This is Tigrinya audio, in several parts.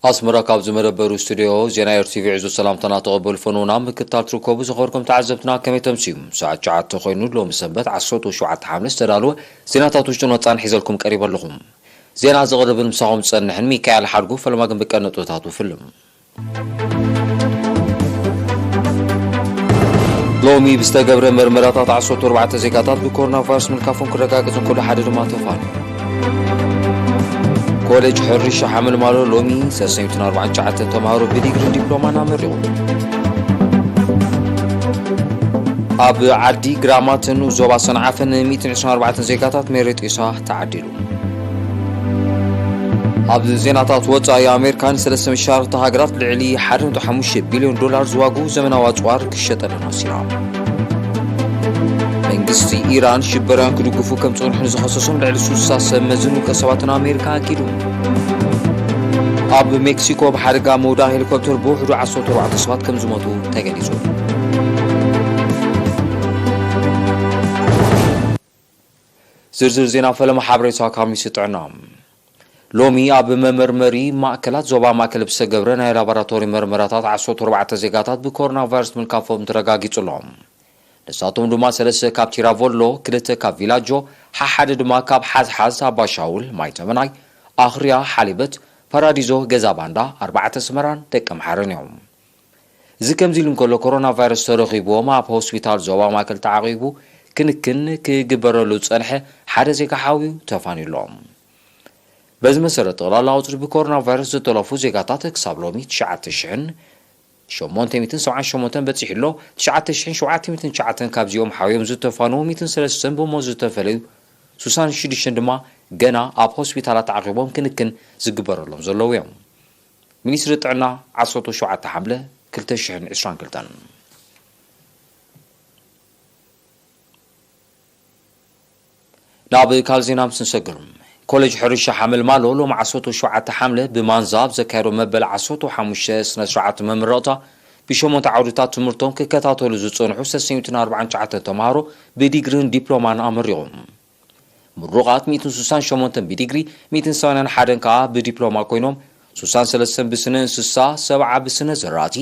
ኣስመራ፣ ካብዚ መደበሩ ስቱድዮ ዜና ኤር ቲቪ ዕዙዝ ሰላምታና ተቐበሉ። ፈንውና ምክትታል ትርከቡ ዝኸበርኩም ተዓዘብትና ከመይ ተምስዩ? ሰዓት ትሽዓተ ኮይኑ ሎሚ ሰንበት ዓሰርተ ሸውዓተ ሓምለ ዝተዳለወ ዜናታት ውሽጥን ወጻእን ሒዘልኩም ቀሪበ ኣለኹም። ዜና ዘቕርብን ምሳኹም ዝጸንሕን ሚካኤል ሓድጉ። ፈለማ ግን ብቀንጥብታቱ ፍልም። ሎሚ ብዝተገብረ መርመራታት ዓሰርተ ኣርባዕተ ዜጋታት ብኮሮና ቫይረስ ምልካፎም ክረጋገጽ እንከሎ ሓደ ድማ ተፋንዩ። ኮሌጅ ሕርሻ ሓመልማሎ ሎሚ ሰለስተ ሚእትን ኣርባዓን ትሽዓተን ተምሃሮ ብዲግሪን ዲፕሎማን ኣመሪቑ። ኣብ ዓዲ ግራማትን ዞባ ሰንዓፈን ሚእትን ዕስራን ኣርባዕተን ዜጋታት ሜሬ ጤሳ ተዓዲሉ። ኣብ ዜናታት ወጻኢ፣ ኣሜሪካ ንሰለስተ መሻርኽቲ ሃገራት ልዕሊ ሓደ ነጥቢ ሓሙሽተ ቢልዮን ዶላር ዝዋግኡ ዘመናዊ ኣጽዋር ክሸጠለን ወሲና። መንግስቲ ኢራን ሽበራውያን ክድግፉ ከም ጽንሑ ንዝኸሰሶም ልዕሊ ሱሳ ሰብ መዝን ውልቀ ሰባትን ኣሜሪካ ኣጊዱ። ኣብ ሜክሲኮ ብሓደጋ መውደቒ ሄሊኮፕተር ብውሕዱ ዓሰርተ ኣርባዕተ ሰባት ከም ዝሞቱ ተገሊጹ። ዝርዝር ዜና ፈለማ ሓበሬታ ካብ ሚኒስትሪ ጥዕና። ሎሚ ኣብ መመርመሪ ማእከላት ዞባ ማእከል ብዝተገብረ ናይ ላቦራቶሪ መርመራታት ዓሰርተ ኣርባዕተ ዜጋታት ብኮሮና ቫይረስ ምልካፎም ተረጋጊጹ ኣሎ። ንሳቶም ድማ ሰለስተ ካብ ቲራቮሎ፣ ክልተ ካብ ቪላጆ፣ ሓሓደ ድማ ካብ ሓዝሓዝ፣ ኣባሻውል፣ ማይተመናይ፣ ኣኽርያ፣ ሓሊበት፣ ፓራዲዞ፣ ገዛ ባንዳ፣ ኣርባዕተ ኣስመራን ደቀምሓረን እዮም። እዚ ከምዚ ኢሉ እንከሎ፣ ኮሮና ቫይረስ ተረኺብዎም ኣብ ሆስፒታል ዞባ ማእከል ተዓቒቡ ክንክን ክግበረሉ ዝጸንሐ ሓደ ዜጋ ሓውዩ ተፋንዩ ኣሎ። በዚ መሰረት፣ ጠቕላላ ቁጽሪ ብኮሮና ቫይረስ ዝተለፉ ዜጋታት ክሳብ ሎሚ ትሽዓተ ሽሕን ሸሞንተ ሚእትን ሰብዓን ሸሞንተን በጺሑ ኣሎ። ትሽዓተ ሽሕን ሸውዓተ ሚእትን ትሽዓተን ካብዚኦም ሓውዮም ዝተፋንዉ ሚእትን ሰለስተን ብሞት ዝተፈለዩ፣ ሱሳን ሽዱሽተን ድማ ገና ኣብ ሆስፒታላት ተዓቒቦም ክንክን ዝግበረሎም ዘለዉ እዮም። ሚኒስትሪ ጥዕና፣ ዓሰርተ ሸውዓተ ሓምለ ክልተ ሽሕን ዕስራን ክልተን። ናብ ካልእ ዜና ምስ ንሰግር፣ ኮሌጅ ሕርሻ ሓመልማሎ ሎሚ ዓሰርተ ሸውዓተ ሓምለ ብማንዛ ኣብ ዘካየዶ መበል ዓሰርተ ሓሙሽተ ስነ ስርዓት መመረቕታ ብሸሞንተ ዓውድታት ትምህርቶም ክከታተሉ ዝጸንሑ ሰለስተ ሚእትን ኣርባዓን ትሽዓተን ተምሃሮ ብዲግሪን ዲፕሎማን ኣመሪቖም። ምሩቓት ሚእትን ስሳን ሸሞንተን ብዲግሪ፣ ሚእትን ሰማንያን ሓደን ከኣ ብዲፕሎማ ኮይኖም፣ ስሳን ሰለስተን ብስነ እንስሳ፣ ሰብዓ ብስነ ዘራእቲ፣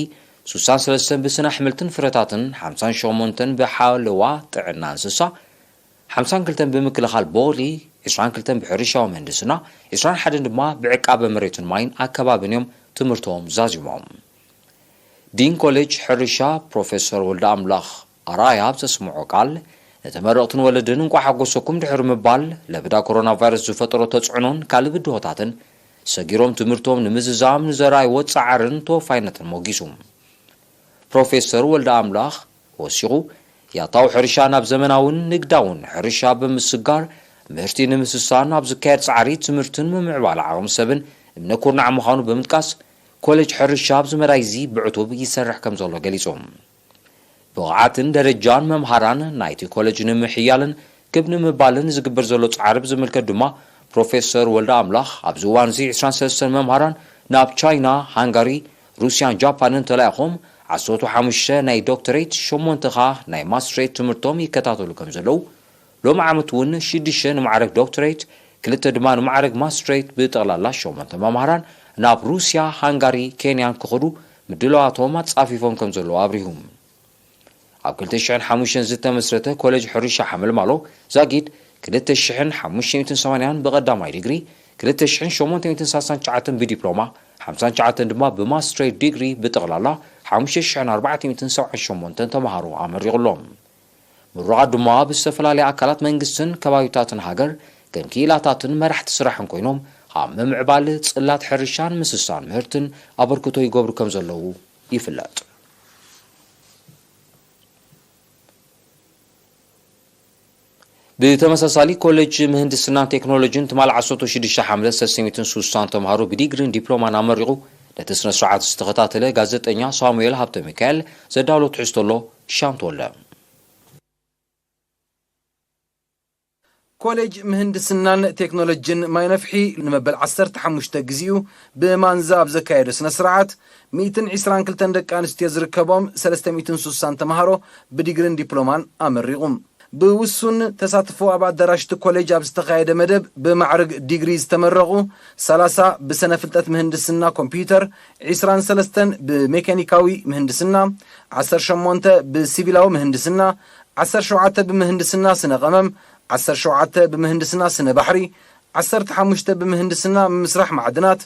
ስሳን ሰለስተን ብስነ ኣሕምልትን ፍረታትን፣ ሓምሳን ሸሞንተን ብሓለዋ ጥዕና እንስሳ፣ ሓምሳን ክልተን ብምክልኻል ቦቕሊ፣ ዕስራን ክልተን ብሕርሻዊ ምህንድስና፣ ዕስራን ሓደን ድማ ብዕቃበ መሬትን ማይን ኣከባብን እዮም ትምህርቶም ዛዚሞም። ዲን ኮሌጅ ሕርሻ ፕሮፌሰር ወልደኣምላኽ ኣርኣያ ኣብ ዘስምዖ ቃል፣ ንተመረቕትን ወለድን እንቋዕ ሓጎሰኩም ድሕሪ ምባል፣ ለበዳ ኮሮና ቫይረስ ዝፈጠሮ ተጽዕኖን ካልእ ብድሆታትን ሰጊሮም ትምህርቶም ንምዝዛም ንዘርኣይዎ ጻዕርን ተወፋይነትን ሞጊሱ። ፕሮፌሰር ወልደኣምላኽ ወሲኹ፣ ያታዊ ሕርሻ ናብ ዘመናውን ንግዳውን ሕርሻ ብምስጋር፣ ምህርቲ ንምስሳን ኣብ ዝካየድ ጻዕሪ ትምህርትን ምምዕባል ዓቕሚ ሰብን እምነ ኩርናዕ ምዃኑ ብምጥቃስ፣ ኮሌጅ ሕርሻ ኣብዚ መዳይ እዚ ብዕቱብ ይሰርሕ ከም ዘሎ ገሊጹ። ብቕዓትን ደረጃን መምሃራን ናይቲ ኮሌጅ ንምሕያልን ክብ ንምባልን ዝግበር ዘሎ ጻዕሪ ብዝምልከት ድማ፣ ፕሮፌሰር ወልደ ኣምላኽ፣ ኣብዚ እዋን እዚ ዕስራን ሰለስተን መምሃራን ናብ ቻይና፣ ሃንጋሪ፣ ሩስያን ጃፓንን ተላኢኾም፣ ዓሰርተ ሓሙሽተ ናይ ዶክተሬት፣ ሸሞንተ ኸኣ ናይ ማስትሬት ትምህርቶም ይከታተሉ ከም ዘለዉ፣ ሎሚ ዓመት እውን ሽዱሽተ ንማዕረግ ዶክተሬት፣ ክልተ ድማ ንማዕረግ ማስትሬት፣ ብጠቕላላ ሸሞንተ መምሃራን ናብ ሩስያ፣ ሃንጋሪ፣ ኬንያን ክኸዱ ምድላዋቶም ኣጻፊፎም ከም ዘለዉ ኣብሪሁ። ኣብ ክልተ ሽሕን ሓሙሽተን ዝተመስረተ ኮሌጅ ሕርሻ ሓመልማሎ ዛጊድ ክልተ ሽሕን ሓሙሽተ ሚእትን ሰማንያን ብቐዳማይ ዲግሪ፣ ክልተ ሽሕን ሸሞንተ ሚእትን ሰላሳን ትሽዓተን ብዲፕሎማ፣ ሓምሳን ትሽዓተን ድማ ብማስትሬት ዲግሪ፣ ብጠቕላላ ሓሙሽተ ሽሕን ኣርባዕተ ሚእትን ሰብዓን ሸሞንተን ተምሃሮ ኣመሪቑሎም። ምሩቓት ድማ ብዝተፈላለየ ኣካላት መንግስትን ከባቢታትን ሃገር ከም ክኢላታትን መራሕቲ ስራሕን ኮይኖም ኣብ ምምዕባል ጽላት ሕርሻን ምስሳን ምህርትን ኣበርክቶ ይገብሩ ከም ዘለዉ ይፍለጥ። ብተመሳሳሊ፣ ኮሌጅ ምህንድስናን ቴክኖሎጂን ትማል ዓሰርተ ሽዱሽተ ሓምለ ሰለስተ ሚእትን ስሳን ተምሃሮ ብዲግሪን ዲፕሎማን ኣመሪቑ። ነቲ ስነ ስርዓት ዝተኸታተለ ጋዜጠኛ ሳሙኤል ሃብተ ሚካኤል ዘዳሎ ትሕዝቶ ኣሎ። ሻም ተወልደ። ኮሌጅ ምህንድስናን ቴክኖሎጂን ማይነፍሒ ንመበል ዓሰርተ ሓሙሽተ ግዜኡ ብማንዛ ኣብ ዘካየዶ ስነ ስርዓት፣ ሚእትን ዕስራን ክልተን ደቂ ኣንስትዮ ዝርከቦም ሰለስተ ሚእትን ስሳን ተምሃሮ ብዲግሪን ዲፕሎማን ኣመሪቑ። ብውሱን ተሳትፎ ኣብ ኣዳራሽ እቲ ኮሌጅ ኣብ ዝተኻየደ መደብ፣ ብማዕርግ ዲግሪ ዝተመረቑ ሰላሳ ብሰነ ፍልጠት ምህንድስና ኮምፒውተር፣ ዒስራን ሰለስተን ብሜካኒካዊ ምህንድስና፣ ዓሰርተ ሸሞንተ ብሲቪላዊ ምህንድስና፣ ዓሰርተ ሸውዓተ ብምህንድስና ስነ ቀመም፣ ዓሰርተ ሸውዓተ ብምህንድስና ስነ ባሕሪ፣ ዓሰርተ ሓሙሽተ ብምህንድስና ምምስራሕ ማዕድናት፣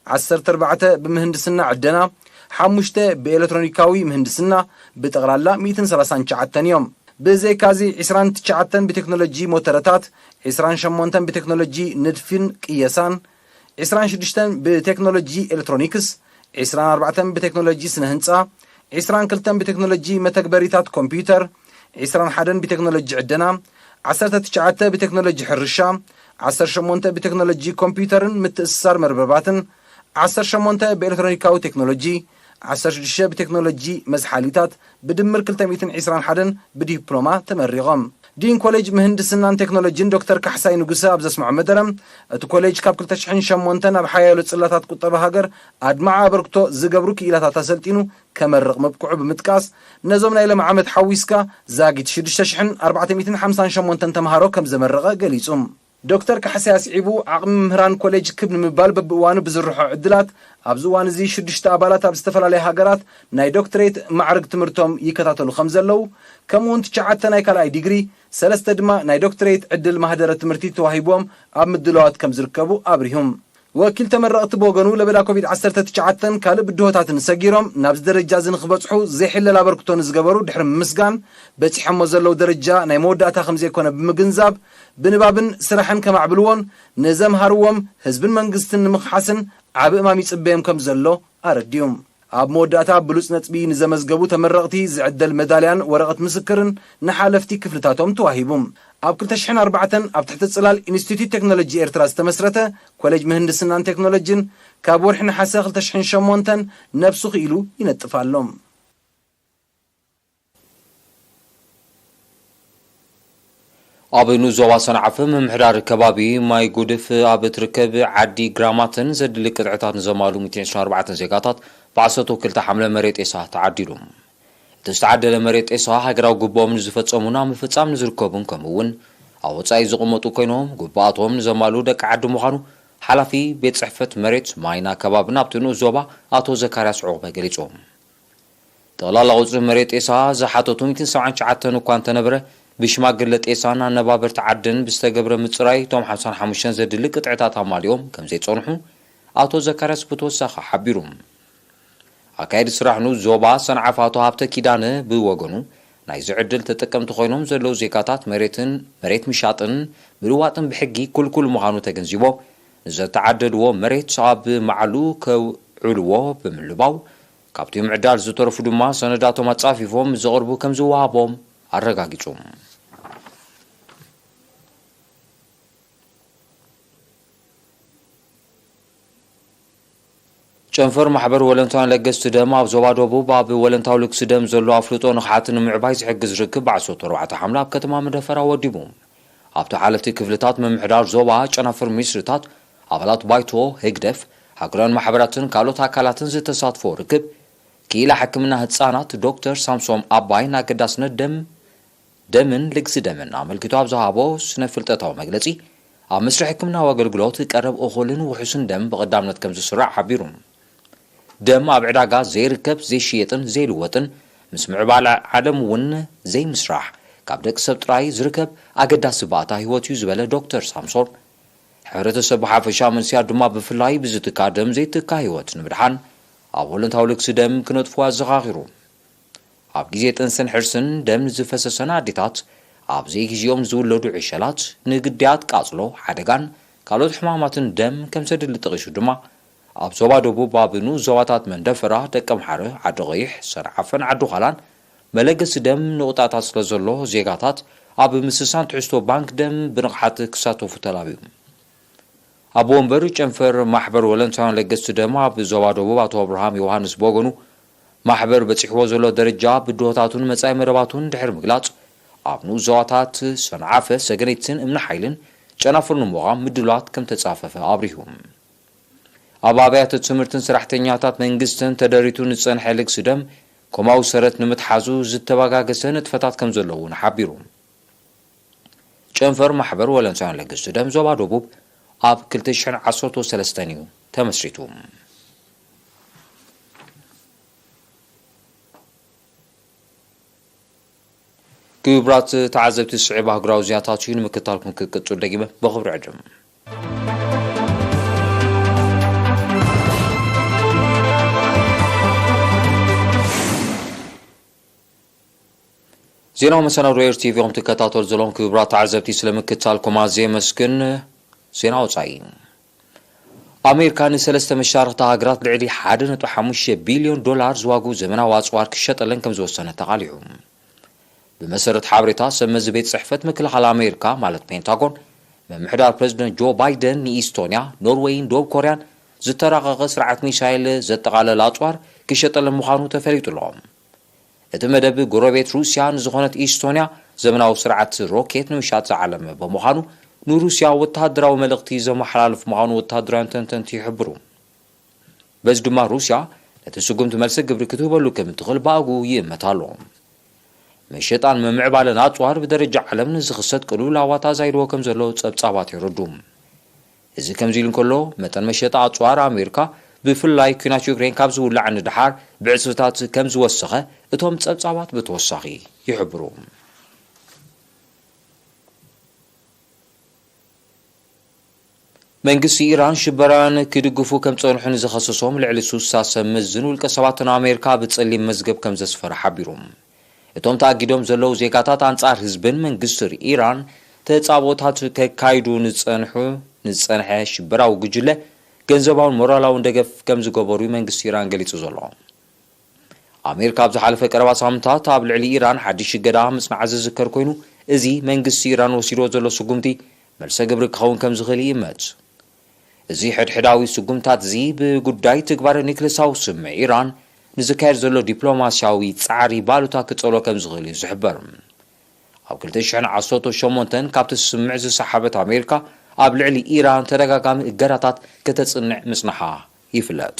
ዓሰርተ ኣርባዕተ ብምህንድስና ዕደና፣ ሓሙሽተ ብኤሌክትሮኒካዊ ምህንድስና፣ ብጠቕላላ ሚእትን ሰላሳን ትሽዓተን እዮም። ብዘይካዚ፣ ዒስራን ትሽዓተን ብቴክኖሎጂ ሞተረታት፣ ዒስራን ሸሞንተን ብቴክኖሎጂ ንድፊን ቅየሳን፣ ዒስራን ሽዱሽተን ብቴክኖሎጂ ኤሌክትሮኒክስ፣ ዒስራን ኣርባዕተን ብቴክኖሎጂ ስነ ህንጻ፣ ዒስራን ክልተን ብቴክኖሎጂ መተግበሪታት ኮምፒውተር፣ ዒስራን ሓደን ብቴክኖሎጂ ዕደና፣ ዓሰርተ ትሽዓተ ብቴክኖሎጂ ሕርሻ፣ ዓሰርተ ሸሞንተ ብቴክኖሎጂ ኮምፒውተርን ምትእስሳር መርበባትን፣ ዓሰርተ ሸሞንተ ብኤሌክትሮኒካዊ ቴክኖሎጂ፣ ዓሰርተ ሽዱሽተ ብቴክኖሎጂ መዝሓሊታት፣ ብድምር ክልተ ሚእትን ዒስራን ሓደን ብዲፕሎማ ተመሪቖም። ዲን ኮሌጅ ምህንድስናን ቴክኖሎጂን ዶክተር ካሕሳይ ንጉሰ ኣብ ዘስምዖ መደረ፣ እቲ ኮሌጅ ካብ ክልተ ሽሕን ሸሞንተን ኣብ ሓያሎ ጽላታት ቁጠባ ሃገር ኣድማዒ ኣበርክቶ ዝገብሩ ክኢላታት ኣሰልጢኑ ከመርቕ ምብቅዑ ብምጥቃስ፣ ነዞም ናይ ሎም ዓመት ሓዊስካ ዛጊት ሽዱሽተ ሽሕን ኣርባዕተ ሚእትን ሓምሳን ሸሞንተን ተምሃሮ ከም ዘመረቐ ገሊጹ። ዶክተር ካሕሳይ ኣስዒቡ፣ ዓቕሚ መምህራን ኮሌጅ ክብ ንምባል በብእዋኑ ብዝርሖ ዕድላት፣ ኣብዚ እዋን እዚ ሽዱሽተ ኣባላት ኣብ ዝተፈላለያ ሃገራት ናይ ዶክትሬት ማዕርግ ትምህርቶም ይከታተሉ ከም ዘለዉ፣ ከምኡ እውን ትሽዓተ ናይ ካልኣይ ዲግሪ፣ ሰለስተ ድማ ናይ ዶክትሬት ዕድል ማህደረ ትምህርቲ ተዋሂቦም ኣብ ምድላዋት ከም ዝርከቡ ኣብሪሁ። ወኪል ተመረቕቲ ብወገኑ፣ ለበዳ ኮቪድ ዓሰርተ ትሽዓተን ካልእ ብድሆታትን ሰጊሮም ናብዚ ደረጃ እዚ ንክበጽሑ ዘይሕለል ኣበርክቶ ንዝገበሩ ድሕሪ ምምስጋን፣ በጺሖሞ ዘለዉ ደረጃ ናይ መወዳእታ ከም ዘይኮነ ብምግንዛብ፣ ብንባብን ስራሕን ከማዕብልዎን ንዘምሃርዎም ህዝብን መንግስትን ንምኽሓስን ዓቢ እማም ይጽበዮም ከም ዘሎ ኣረዲኡ። ኣብ መወዳእታ ብሉጽ ነጥቢ ንዘመዝገቡ ተመረቕቲ ዝዕደል መዳልያን ወረቐት ምስክርን ንሓለፍቲ ክፍልታቶም ተዋሂቡ። ኣብ ክልተ ሽሕን ኣርባዕተን ኣብ ትሕቲ ጽላል ኢንስቲትዩት ቴክኖሎጂ ኤርትራ ዝተመስረተ ኮሌጅ ምህንድስናን ቴክኖሎጂን፣ ካብ ወርሒ ነሓሰ ክልተ ሽሕን ሸሞንተን ነብሱ ክኢሉ ይነጥፍ ኣሎ። ኣብ ንኡስ ዞባ ሰንዓፈ ምምሕዳር ከባቢ ማይ ጉድፍ ኣብ እትርከብ ዓዲ ግራማትን ዘድሊ ቅጥዕታት ንዘማሉ ሚእትን ዕስራን ኣርባዕተን ዜጋታት ብዓሰርተ ክልተ ሓምለ መሬት ጤሳ ተዓዲሉ። እቲ ዝተዓደለ መሬት ጤሳ ሃገራዊ ግብኦም ንዝፈጸሙን ኣብ ምፍጻም ንዝርከቡን ከምኡ እውን ኣብ ወጻኢ ዝቕመጡ ኮይኖም፣ ግብኣቶም ንዘማሉ ደቂ ዓዲ ምዃኑ ሓላፊ ቤት ጽሕፈት መሬት፣ ማይን ኣከባብን ኣብቲ ንኡስ ዞባ ኣቶ ዘካርያስ ዑቕበ ገሊጾም። ጠቕላላ ቁጽሪ መሬት ጤሳ ዝሓተቱ ሚእትን ሰብዓን ትሽዓተን እኳ እንተነበረ፣ ብሽማግለ ጤሳን ኣነባበርቲ ዓድን ብዝተገብረ ምጽራይ፣ እቶም ሓምሳን ሓሙሽተን ዘድሊ ቅጥዕታት ኣማሊኦም ከም ዘይጸንሑ ኣቶ ዘካርያስ ብተወሳኺ ሓቢሩ። ኣካየዲ ስራሕ ንኡስ ዞባ ሰንዓፈ ኣቶ ሃብተ ኪዳነ ብወገኑ፣ ናይዚ ዕድል ተጠቀምቲ ኮይኖም ዘለዉ ዜጋታት መሬትን መሬት ምሻጥን ምልዋጥን ብሕጊ ክልኩል ምዃኑ ተገንዚቦ፣ ንዘተዓደልዎ መሬት ኣብ መዓሉ ከውዕልዎ ብምልባው፣ ካብቲ ምዕዳል ዝተረፉ ድማ ሰነዳቶም ኣጻፊፎም ምስ ዘቕርቡ ከም ዝወሃቦም ኣረጋጊጹ። ጨንፈር ማሕበር ወለንታውያን ለገስቲ ደም ኣብ ዞባ ደቡብ ኣብ ወለንታዊ ልግሲ ደም ዘሎ ኣፍልጦ ንኽሓት ንምዕባይ ዝሕግዝ ርክብ ብዓሰርተ ኣርባዕተ ሓምለ ኣብ ከተማ መደፈራ ወዲቡ። ኣብቲ ሓለፍቲ ክፍልታት ምምሕዳር ዞባ፣ ጨናፍር ሚኒስትርታት፣ ኣባላት ባይቶ፣ ህግደፍ፣ ሃገራውያን ማሕበራትን ካልኦት ኣካላትን ዝተሳትፎ ርክብ፣ ክኢላ ሕክምና ህጻናት ዶክተር ሳምሶም ኣባይ ንኣገዳስነት ደም ደምን ልግሲ ደምን ኣመልኪቱ ኣብ ዝሃቦ ስነ ፍልጠታዊ መግለጺ፣ ኣብ መስርሕ ሕክምናዊ ኣገልግሎት ቀረብ እኹልን ውሑስን ደም ብቐዳምነት ከም ዝስራዕ ሓቢሩ። ደም ኣብ ዕዳጋ ዘይርከብ፣ ዘይሽየጥን ዘይልወጥን፣ ምስ ምዕባለ ዓለም እውን ዘይምስራሕ፣ ካብ ደቂ ሰብ ጥራይ ዝርከብ ኣገዳሲ ባእታ ህይወት እዩ ዝበለ ዶክተር ሳምሶን፣ ሕብረተሰብ ብሓፈሻ መንስያት ድማ ብፍላይ ብዝትካ ደም ዘይትካ ህይወት ንምድሓን ኣብ ወለንታዊ ልግሲ ደም ክነጥፉ ኣዘኻኺሩ። ኣብ ግዜ ጥንስን ሕርስን ደም ዝፈሰሰን ኣዴታት፣ ኣብ ዘይግዜኦም ዝውለዱ ዕሸላት፣ ንግዳያት ቃጽሎ፣ ሓደጋን ካልኦት ሕማማትን ደም ከም ዘድሊ ጠቒሱ ድማ፣ ኣብ ዞባ ደቡብ ኣብ ንኡስ ዞባታት መንደፈራ፣ ደቀምሓረ፣ ዓዲ ቐይሕ፣ ሰንዓፈን ዓዲ ዃላን መለገሲ ደም ንቑጣታት ስለ ዘሎ፣ ዜጋታት ኣብ ምስሳን ትሕዝቶ ባንክ ደም ብንቕሓት ክሳተፉ ተላብዩ። ኣቦ ወንበር ጨንፈር ማሕበር ወለንታውያን ለገስቲ ደም ኣብ ዞባ ደቡብ ኣቶ ኣብርሃም ዮሃንስ ብወገኑ፣ ማሕበር በጺሕዎ ዘሎ ደረጃ ብድሆታቱን መጻኢ መደባቱን ድሕሪ ምግላጽ፣ ኣብ ንኡስ ዞባታት ሰንዓፈ፣ ሰገነይትን እምኒ ሓይልን ጨናፍር ንምዃም ምድላዋት ከም ተጻፈፈ ኣብሪሁ። ኣብ ኣብያተ ትምህርትን ሰራሕተኛታት መንግስትን ተደሪቱ ንጸንሐ ልግሲ ደም ኮማዊ ሰረት ንምትሓዙ ዝተበጋገሰ ንጥፈታት ከም ዘለዉ እውን ሓቢሩ። ጨንፈር ማሕበር ወለንሳውያን ለገስቲ ደም ዞባ ደቡብ ኣብ ክልተ ሽሕን ዓሰርተ ሰለስተን እዩ ተመስሪቱ። ክቡራት ተዓዘብቲ፣ ስዒብ ኣህጉራዊ ዜናታት እዩ። ንምክትታልኩም ክቅጽል ደጊመ ብኽብሪ ዕድም። ዜናዊ መሰናዶ ኤር ቲቪ ኹም ትከታተሉ ዘለኹም ክቡራት ተዓዘብቲ፣ ስለ ምክትታልኩም ኣዝየ የመስግን። ዜና ወጻኢ። ኣሜሪካ ንሰለስተ መሻርኽቲ ሃገራት ልዕሊ ሓደ ነጥቢ ሓሙሽተ ቢልዮን ዶላር ዝዋግኡ ዘመናዊ ኣጽዋር ክሸጠለን ከም ዝወሰነት ተቓሊዑ። ብመሰረት ሓበሬታ ሰብ መዚ ቤት ጽሕፈት ምክልኻል ኣሜሪካ፣ ማለት ፔንታጎን፣ ምምሕዳር ፕረዚደንት ጆ ባይደን ንኢስቶንያ፣ ኖርዌይን ደቡብ ኮርያን ዝተራቐቐ ስርዓት ሚሳይል ዘጠቓለለ ኣጽዋር ክሸጠለን ምዃኑ ተፈሊጡ ኣሎ። እቲ መደብ፣ ጎረቤት ሩስያ ንዝኾነት ኢስቶንያ ዘመናዊ ስርዓት ሮኬት ንምሻጥ ዝዓለመ ብምዃኑ፣ ንሩስያ ወተሃደራዊ መልእኽቲ ዘመሓላልፍ ምዃኑ ወተሃደራውያን ተንተንቲ ይሕብሩ። በዚ ድማ ሩስያ ነቲ ስጉምቲ መልሲ ግብሪ ክትህበሉ ከም እትኽእል ብኣግኡ ይእመት ኣሎ። መሸጣን ምምዕባለን ኣጽዋር ብደረጃ ዓለም ንዝኽሰት ቅልውላዋት ኣዛይድዎ ከም ዘሎ ጸብጻባት የረዱ። እዚ ከምዚ ኢሉ እንከሎ፣ መጠን መሸጣ ኣጽዋር ኣሜሪካ፣ ብፍላይ ኲናት ዩክሬን ካብ ዝውላዕ ንደሓር ብዕጽፍታት ከም ዝወሰኸ እቶም ጸብጻባት ብተወሳኺ ይሕብሩ። መንግስቲ ኢራን ሽበራውያን ክድግፉ ከም ጸንሑ ንዝኸሰሶም ልዕሊ ሱሳ ሰብ መዝን ውልቀ ሰባትን ኣሜሪካ ብጸሊም መዝገብ ከም ዘስፈረ ሓቢሩ። እቶም ተኣጊዶም ዘለዉ ዜጋታት ኣንጻር ህዝብን መንግስቲ ኢራን ተጻብኦታት ከካይዱ ንጸንሑ፣ ንጸንሐ ሽበራዊ ጉጅለ ገንዘባውን ሞራላውን ደገፍ ከም ዝገበሩ መንግስቲ ኢራን ገሊጹ ዘሎ። ኣሜሪካ ኣብ ዝሓለፈ ቀረባ ሳምንታት ኣብ ልዕሊ ኢራን ሓድሽ እገዳ ምጽናዓ ዝዝከር ኮይኑ፣ እዚ መንግስቲ ኢራን ወሲድዎ ዘሎ ስጉምቲ መልሰ ግብሪ ክኸውን ከም ዝኽእል ይእመት። እዚ ሕድሕዳዊ ስጉምታት እዚ ብጉዳይ ትግባረ ኒክለሳዊ ስምዒ ኢራን ንዝካየድ ዘሎ ዲፕሎማስያዊ ጻዕሪ ባሉታ ክጸሎ ከም ዝኽእል እዩ ዝሕበር። ኣብ ክልተ ሽሕን ዓሰርተ ሸሞንተን ካብቲ ስምምዕ ዝሰሓበት ኣሜሪካ፣ ኣብ ልዕሊ ኢራን ተደጋጋሚ እገዳታት ከተጽንዕ ምጽንሓ ይፍለጥ።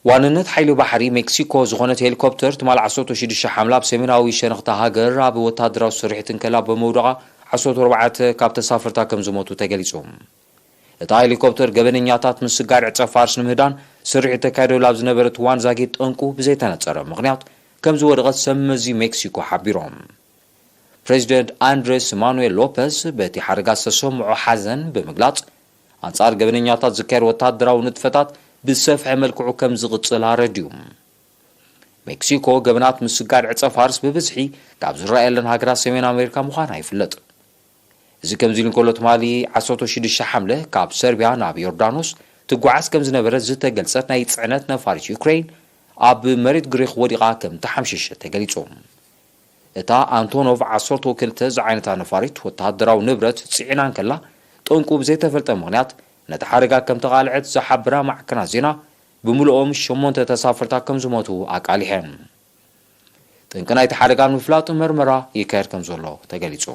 ዋንነት ሓይሊ ባሕሪ ሜክሲኮ ዝኾነት ሄሊኮፕተር ትማል ዓሰርተ ሽዱሽተ ሓምለ ኣብ ሰሜናዊ ሸነኽታ ሃገር ኣብ ወታደራዊ ስርሒት እንከላ ብምውዳቓ ዓሰርተ ኣርባዕተ ካብ ተሳፈርታ ከም ዝሞቱ ተገሊጹ። እታ ሄሊኮፕተር ገበነኛታት ምስጋር ዕጸ ፋርስ ንምህዳን ስርሒት ተካይደሉ ኣብ ዝነበረት እዋን ዛጊት ጠንቁ ብዘይተነጸረ ምኽንያት ከም ዝወደቐት ሰብ መዚ ሜክሲኮ ሓቢሮም። ፕሬዚደንት ኣንድሬስ ማኑኤል ሎፐዝ በቲ ሓደጋ ዝተሰምዖ ሓዘን ብምግላጽ፣ ኣንጻር ገበነኛታት ዝካየድ ወታደራዊ ንጥፈታት ብዝሰፍሐ መልክዑ ከም ዝቕጽል ኣረድዩ። ሜክሲኮ ገበናት ምስጋር ዕጸ ፋርስ ብብዝሒ ካብ ዝረኣየለን ሃገራት ሰሜን ኣሜሪካ ምዃና ይፍለጥ። እዚ ከምዚ ኢሉ እንከሎ፣ ትማሊ ዓሰርተ ሽዱሽተ ሓምለ ካብ ሰርቢያ ናብ ዮርዳኖስ ትጓዓዝ ከም ዝነበረት ዝተገልጸት ናይ ጽዕነት ነፋሪት ዩክሬን ኣብ መሬት ግሪኽ ወዲቓ ከም ተሓምሸሸ ተገሊጹ። እታ ኣንቶኖቭ ዓሰርተ ክልተ ዝዓይነታ ነፋሪት ወተሃደራዊ ንብረት ጽዒና እንከላ፣ ጠንቁ ብዘይተፈልጠ ምኽንያት ነቲ ሓደጋ ከም ተቓልዐት ዝሓብራ ማዕከናት ዜና፣ ብምልኦም ሸሞንተ ተሳፈርታ ከም ዝሞቱ ኣቃሊሐን። ጠንቂ ናይቲ ሓደጋ ንምፍላጥ መርመራ ይካየድ ከም ዘሎ ተገሊጹ።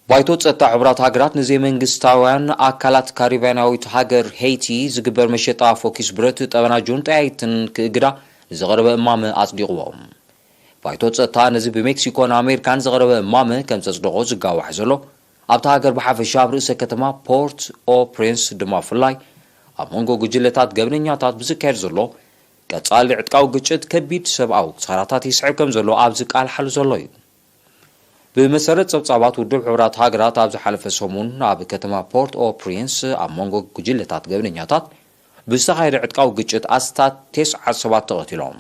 ባይቶ ጸጥታ ሕቡራት ሃገራት ንዘይመንግስታውያን ኣካላት ካሪብያናዊት ሃገር ሄይቲ ዝግበር መሸጣ ፎኪስ ብረት፣ ጠበናጆን ጠያይትን ክእግዳ ንዝቐረበ እማመ ኣጽዲቕዎ። ባይቶ ጸጥታ ነዚ ብሜክሲኮን ኣሜሪካን ዝቐረበ እማመ ከም ዘጽደቖ ዝጋዋሕ ዘሎ፣ ኣብታ ሃገር ብሓፈሻ ኣብ ርእሰ ከተማ ፖርት ኦ ፕሪንስ ድማ ብፍላይ ኣብ መንጎ ጉጅለታት ገበነኛታት ብዝካየድ ዘሎ ቀጻሊ ዕጥቃዊ ግጭት ከቢድ ሰብኣዊ ክሳራታት ይስዕብ ከም ዘሎ ኣብዚ ቃልሓሉ ዘሎ እዩ። ብመሰረት ጸብጻባት ውድብ ሕቡራት ሃገራት፣ ኣብ ዝሓለፈ ሰሙን ኣብ ከተማ ፖርት ኦ ፕሪንስ ኣብ መንጎ ጉጅለታት ገበነኛታት ብዝተኻየደ ዕጥቃዊ ግጭት ኣስታት ተስዓት ሰባት ተቐቲሎም።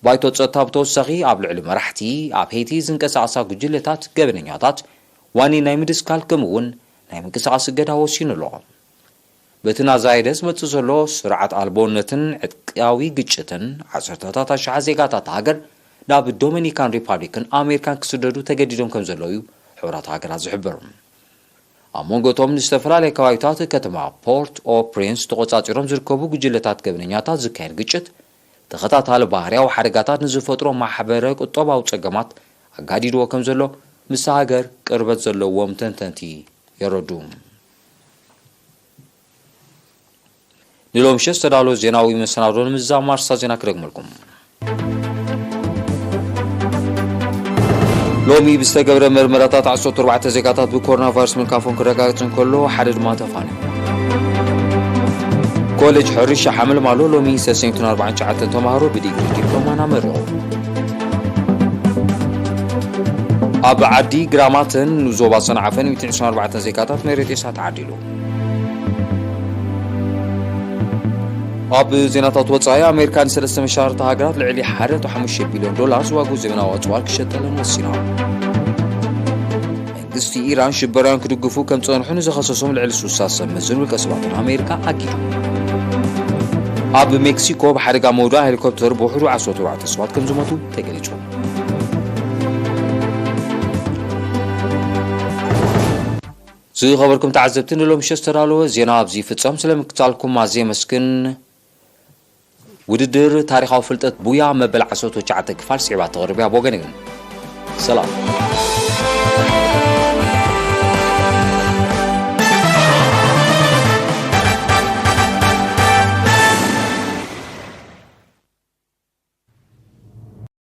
ባይቶ ጸጥታ ብተወሳኺ ኣብ ልዕሊ መራሕቲ ኣብ ሄይቲ ዝንቀሳቐሳ ጉጅለታት ገበነኛታት ዋኒን ናይ ምድስካል ከምኡ እውን ናይ ምንቅስቓስ እገዳ ወሲኑ ኣሎ። በቲ እናዛየደ ዝመጽእ ዘሎ ስርዓት ኣልቦነትን ዕጥቃዊ ግጭትን፣ ዓሰርተታት ኣሽሓት ዜጋታት ሃገር ናብ ዶሚኒካን ሪፓብሊክን ኣሜሪካን ክስደዱ ተገዲዶም ከም ዘለዉ እዩ ሕቡራት ሃገራት ዝሕብር። ኣብ መንጎ እቶም ንዝተፈላለየ ከባቢታት ከተማ ፖርት ኦ ፕሪንስ ተቖጻጺሮም ዝርከቡ ጉጅለታት ገበነኛታት ዝካየድ ግጭት፣ ተኸታታሊ ባህርያዊ ሓደጋታት ንዝፈጥሮ ማሕበረ ቁጠባዊ ጸገማት ኣጋዲድዎ ከም ዘሎ ምስቲ ሃገር ቅርበት ዘለዎም ተንተንቲ የረዱ። ንሎምሸት ዝተዳለወ ዜናዊ መሰናዶ ንምዝዛም ኣርእስታት ዜና ክደግመልኩም። ሎሚ ብዝተገብረ መርመራታት ዓሰርተ ኣርባዕተ ዜጋታት ብኮሮና ቫይረስ ምልካፎም ክረጋገጽ እንከሎ፣ ሓደ ድማ ተፋንዩ። ኮሌጅ ሕርሻ ሓመልማሎ ሎሚ ሰሰይቱን ኣርባዓን ትሽዓተን ተማሃሮ ብዲግሪ ዲፕሎማን ኣመረቑ። ኣብ ዓዲ ግራማትን ዞባ ሰንዓፈን ሚእትን ዕስራን ኣርባዕተን ዜጋታት መሬት ሬሳ ተዓዲሉ። ኣብ ዜናታት ወጻኢ፣ ኣሜሪካ ንሰለስተ መሻርኽቲ ሃገራት ልዕሊ ሓደ ነጥቢ ሓሙሽተ ቢልዮን ዶላር ዝዋግኡ ዘመናዊ ኣጽዋር ክሸጠለን ወሲና። መንግስቲ ኢራን ሽበራውያን ክድግፉ ከም ጸንሑ ንዝኸሰሶም ልዕሊ ስሳ ሰብ መዝን ውልቀ ሰባትን ኣሜሪካ ኣጊዱ። ኣብ ሜክሲኮ ብሓደጋ መውደኣ ሄሊኮፕተር ብውሕዱ ዓሰርተ ኣርባዕተ ሰባት ከም ዝሞቱ ተገሊጹ። ዝኸበርኩም ተዓዘብቲ፣ ንሎምሸ ዝተዳለወ ዜና ኣብዚ ይፍጸም። ስለ ምክታልኩም ኣዝየ የመስግን። ውድድር ታሪኻዊ ፍልጠት ቡያ መበል ዓሰርተ ትሽዓተ ክፋል ስዒባ ትቐርብ እያ። ብወገን ግን ሰላም።